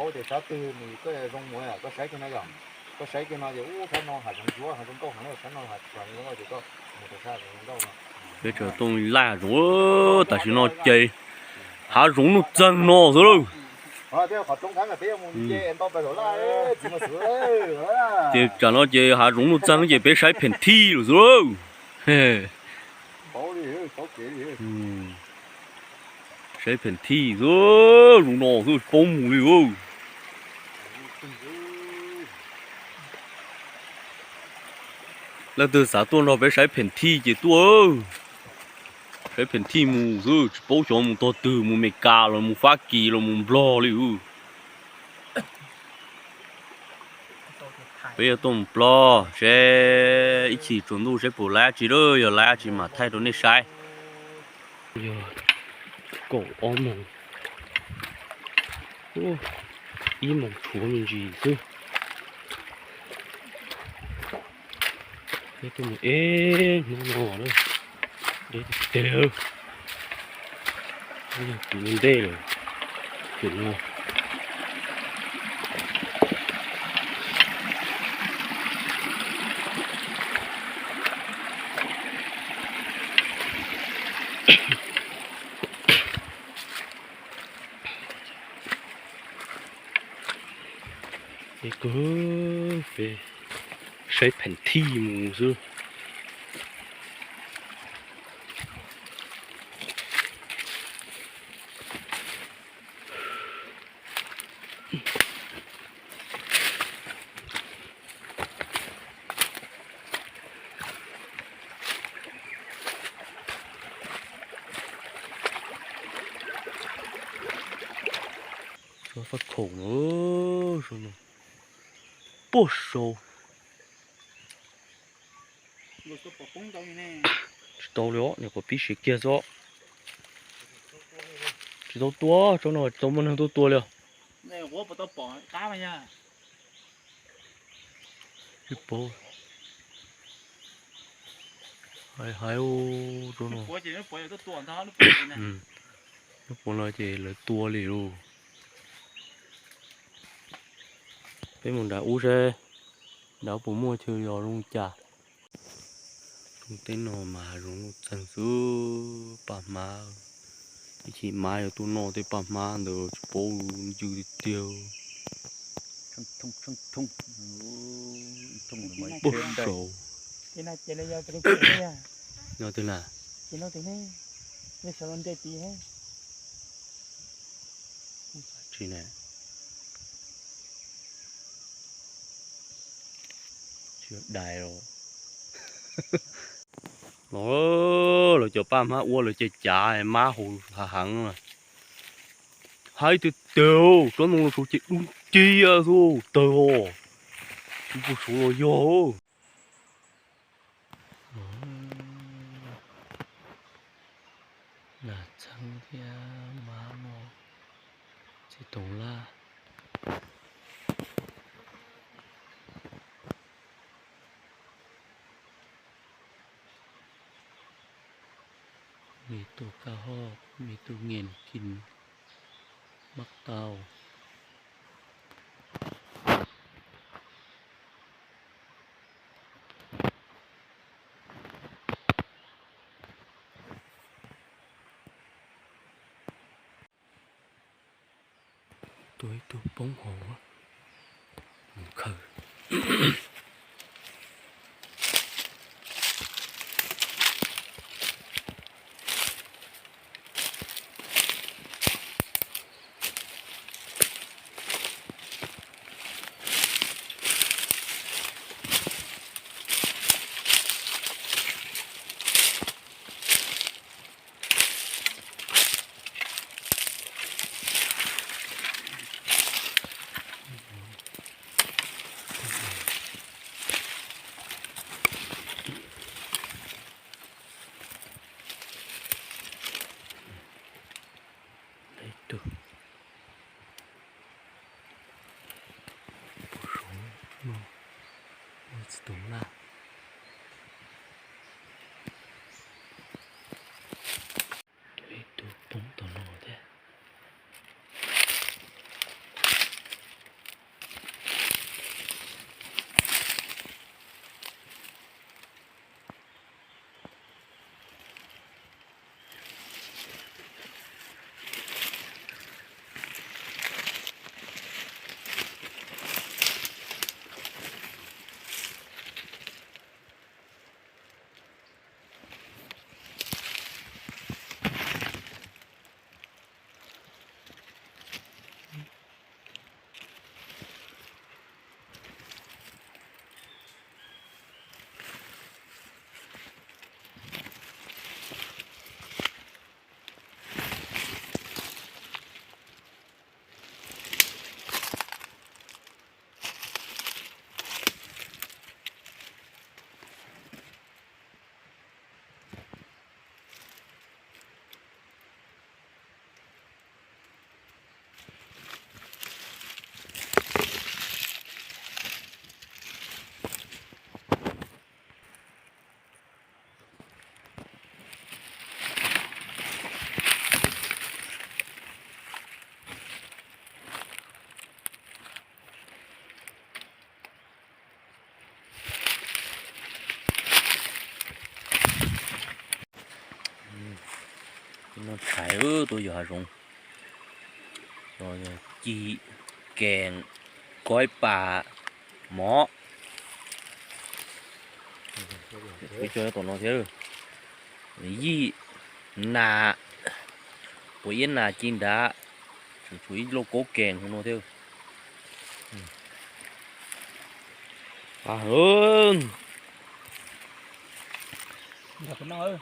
Tias sab twg nws koj zoo mus, koj saib kiag no yom. Koj saib kiag no ces ub sab no hav zoov ntsuab hav zoov nkauj heev, sab no hav zoov nkauj ces koj mus rau sab hav zoov nkauj no. Peb tseem tuaj laij hav zoov, tam sim no ces hav zoov nuj txeeg no xwb lauj. Ces tsam no ces hav zoov nuj txeeg ces peb saib pheem thij lawm xwb lauj. Saib pheem thij xwb, zoo no xwb tsis paub mus li. Leej twg xav tuaj nrog peb saib pheem thij ces tuaj. Saib pheem thij mus xwb, tsis paub xyov mus tog twg, mus Meskas los mus Fab Kis los mus Nplog li. Peb yuav tuaj mus Nplog seb ib chim tsaus ntuj seb puas laib tsi lawm, yog laib tsi mam thaij rau nej saib. Yog kaum ob moos, ib moos tshuav me ntsis xwb. Peb tuaj mus ib hnub no lawm, deb tiag tiag, yog kuv ua ntej lawm, pem no. Peb kawg peb saib pheem thij mus xwb. Tsob faj khaum no, puag saud. Tsis tau li os, niam qhuav pib siav kiag xwb. Tsis tau tua, tsob no tsis tau muaj neeg tuaj tua li os. Tsis paub. Hais hais ub, tsob no. Lub puav no ces lawv tua li lauj. Peb mus nram ub seb nram ub puas muaj chaw yos zoo li cas. Rooj teb no mas hav zoov nuj txeeg xwb, paj hmab. Ib chim mas yog tuaj noj tej paj hmab ntawd tsis paub ncw tiag tiag. Puag saud. Nyob twg na? Tsis na. Tsis dais los. Los lawv cov paj hmab ua lawv ces cav mab haus hav heev. Haib tiag tiag, tsob ntoo los saud ces dub nciab xwb tawg os. Kuv puas saud los yog. Nas txheeb thiab mab no, txiv toov laj. Me tus kaj hoj, me tus nyeem kin mab tau. Tua ib tug poob hauv, mus khaws. Ib tug puag saud no, txiv toov laj. Ib tug poob tom no thiab. tuaj yos hav zoov. Ci, kees, koib pas, mov. Tshuav tom no thiab. Yij, nas, quav iab nas ci nrad, tseem tshuav ib lauj kaub kees hauv no thiab. Noj.